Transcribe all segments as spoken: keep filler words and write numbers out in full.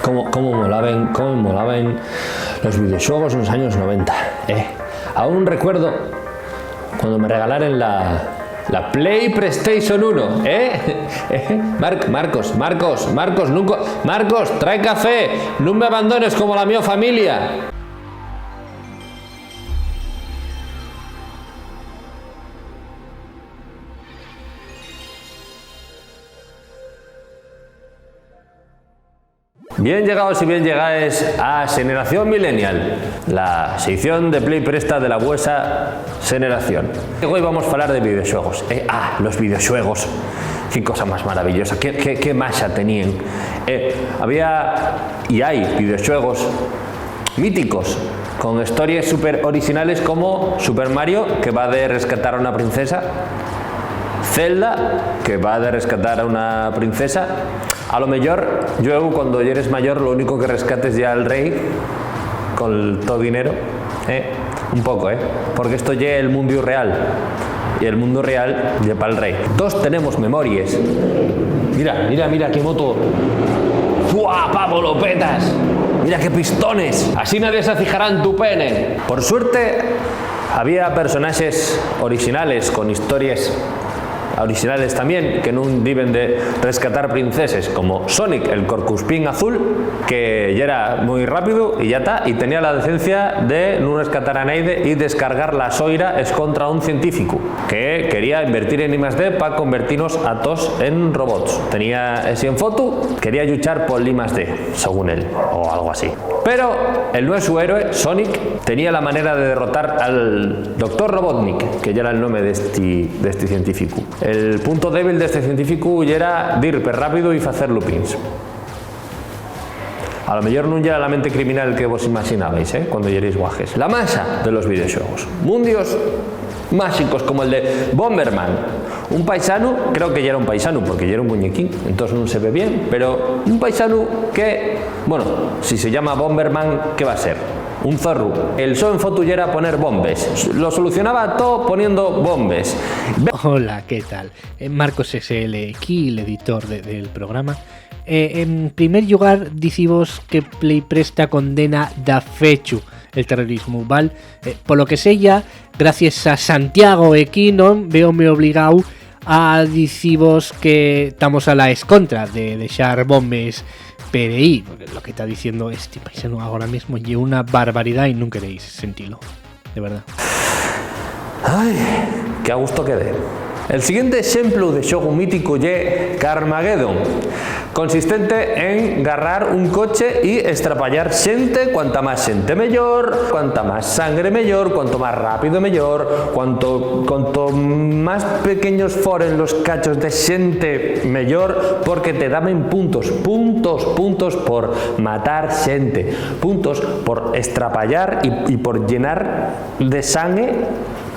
Cómo, cómo molaben, cómo molaben los videoxuegos en los años noventa, eh. Aún recuerdo cuando me regalaron la, la Play PlayStation uno, eh. Eh, Mar-, Marcos, Marcos, Marcos, nunca, Marcos, trae café, nun me abandones como la mio familia. Bien llegaos y bien llegaes a Xeneración Millennial, la seición de Play Presta de la vuesa xeneración. Hoy vamos a hablar de videoxuegos. Eh, ah, los videoxuegos. Qué cosa más maravillosa, qué, qué, qué maxa teníen. Eh, había y hai videoxuegos míticos, con histories súper orixinales como Super Mario, que va de rescatar a una princesa, Zelda, que va de rescatar a una princesa. A lo mellor, llueu, cuando yeres mayor, lo único que rescates ya al rei con to dinero, eh, un poco, eh, porque esto ye el mundiu real. Y el mundu real ye pa'l rei. Toos tenemos memories. Mira, mira, mira qué moto. ¡Fua, pavo, lo petas! Mira qué pistones. Asina desacijarán tu pene. Por suerte, había personaxes orixinales con histories orixinales tamién, que nun diben de rescatar princeses, como Sonic, el corcuspín azul, que yera mui rápidu y ya ta, y tenía la decencia de nun rescatar a naide y descargar la so ira escontra un científicu que quería invertir en I más D pa convertinos a toos en robots. Tenía esi enfotu, quería lluchar pol I más D, según él, o algo así. Pero el nuesu héroe, Sonic, tenía la manera de derrotar al doctor Robotnik, que yera el nome d'esti, d'esti científicu. El punto débil d'esti científicu yera dir perrápidu y facer loopings. A lo mellor nun yera la mente criminal que vos imaxinabais, eh, cuando yerais guajes. La maxa de los videoxuegos. Mundios máxicos como el de Bomberman. Un paisanu, creo que yera un paisanu, porque yera un muñequín, entós nun se ve bien, pero un paisanu que, bueno, si se llama Bomberman, ¿qué va a ser? Un zorru. El so enfotu yera poner bombes. Lo solucionaba to poniendo bombes. Hola, ¿qué tal? Eh, Marcos S L aquí, el editor de, del programa. Eh, en primer llugar, dicivos que Play Presta condena dafechu el terrorismu, ¿val? Eh, polo que seya, gracies a Santiago Equino, véome obligao a dicivos que tamos a la escontra de dexar bombes per ehí, porque lo que ta diciendo esti paisanu agora mesmo ye una barbaridá y nun queréis sentilo, de verdá. Ai, qué a gusto quedé. El siguiente exemplu de xogu mítico ye Carmageddon, consistente en garrar un coche y estrapayar xente, cuanta más xente mellor, cuanta más sangre mellor, cuanto más rápido mellor, cuanto, cuanto más pequeños foren los cachos de xente mellor, porque te daben puntos, puntos, puntos por matar xente, puntos por estrapayar y, y por llenar de sangue,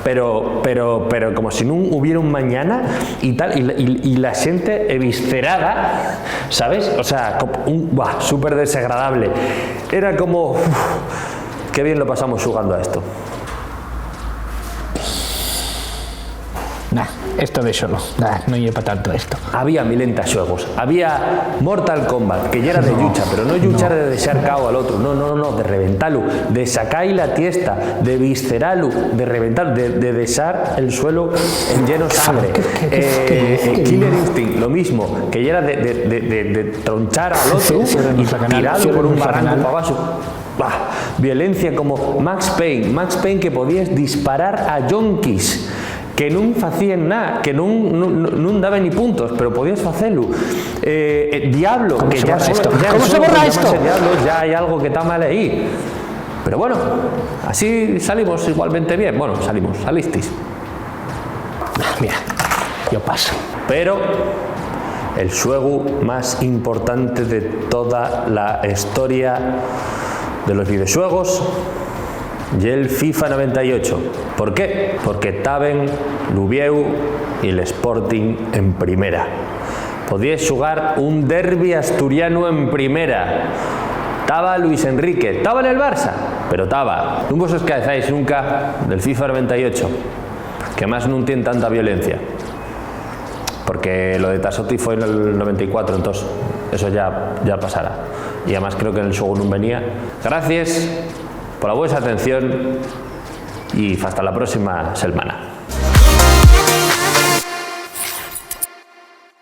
pero, pero, pero como si nun hubiera un mañana y tal, y, la- y- y la xente eviscerada, ¿sabes? O sea, como un, buah, súper desagradable. Era como, uf, qué bien lo pasamos jugando a esto. Nah, esto déxolo. Nah, non ye pa tanto esto. Había milenta xuegos. Había Mortal Kombat, que yera de llucha, pero no lluchar de dexar cao al otru, no, no, no, no, de reventalu, de saca-y la tiesta, de visceralu, de reventar, de, de dexar el suelo en lleno sangre. Eh, eh, Killer Instinct, lo mismo, que yera de, de, de, de, de tronchar al otru y tiralo por un barranco pa abaxo. Bah, violencia como Max Payne, Max Payne que podíes disparar a yonkis que nun facíen nada, que nun, nun, nun daben ni puntos, pero podíes facelu. Eh, eh, Diablo, ¿Cómo que se ya borra solo, esto? Ya ¿Cómo se solo borra por esto? Llamarse Diablo, ya hay algo que está mal ahí. Pero bueno, así salimos igualmente bien. Bueno, salimos, salisteis. Ah, mira, yo paso. Pero el xuegu más importante de toda la historia de los videoxuegos ye el FIFA noventa y ocho. ¿Por qué? Porque taben l'Uviéu y l'Sporting en primera. Podíes xugar un derbi asturianu en primera. Taba Luis Enrique, taba nel Barça, pero taba. Nun vos escaezáis nunca del FIFA noventa y ocho, que además nun tien tanta violencia. Porque lo de Tassotti foi nel noventa y cuatro, entós. Eso ya, ya pasará. Y además creo que en el xogo nun venía. Gracias por la vuestra atención y hasta la próxima semana.